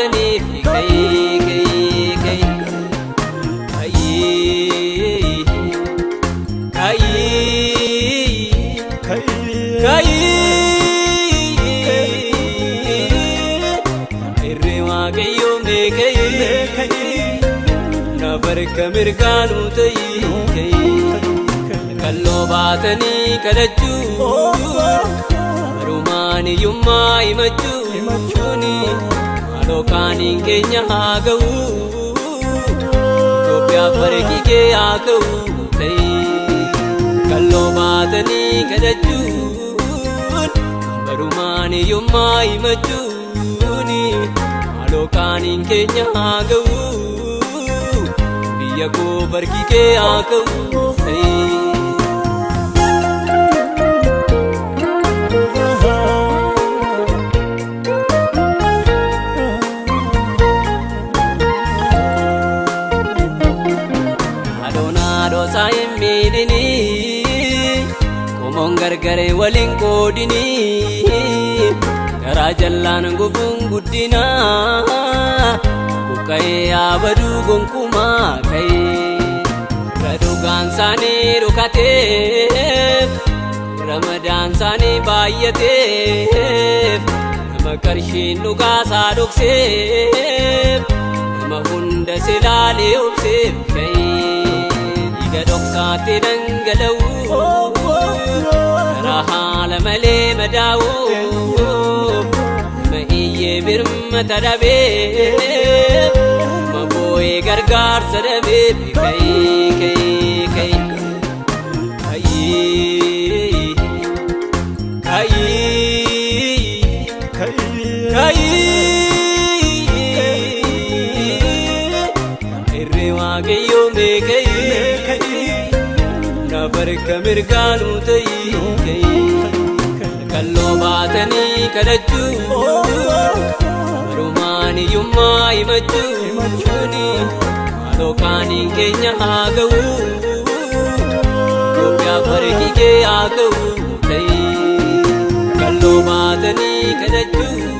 Baataniif ka'ii ka'ii ka'ii ka'ii ka'ii ka'ii irree waaqayyoo mee ka'ii na barka mirgaanuu ta'ii ka'ii kalloo baatanii kadhachuu barumaan hiyyummaa himachuuni maaloo kaaniin keenya haa ga'u Itoophiyaaf farki kee haa ka'u ta'ii kalloo baatanii kadhachuun barumaan hiyyummaa himachuuni maaloo kaaniin keenya haa ga'u biyya koo farki kee haa ka'u ta'ii. Adoon haadhosaa hin miidhinii qomoon gargaree waliin qoodinii garaa jallaan gufuun guddinaa buqqa'ee yaabaduu gonkumaa ka'ee irra dhugaan isaanii dhokateef ramadaan isaanii baay'ateef nama qarshiin dhugaasaa dhokseef nama hunda silaalee obseef ka'ee dhiiga dhoksaatti dhangala'u karaa haala malee madaa'u nama iyyee birmata dhabeef nama boo'ee gargaarsa dhabeef ka'ee ka'ee ka'ee ka'ee ka'ee ka'ii irree waaqayyoo mee ka'ii na barka mirgaanuu ta'ii ka'ii kalloo baatanii kadhachuu barumaan hiyyummaa himachuuni maaloo kaaniin keenya haa ga'u Itoophiyaaf farki kee haa ka'u ta'ii kalloo baatanii kadhachuu.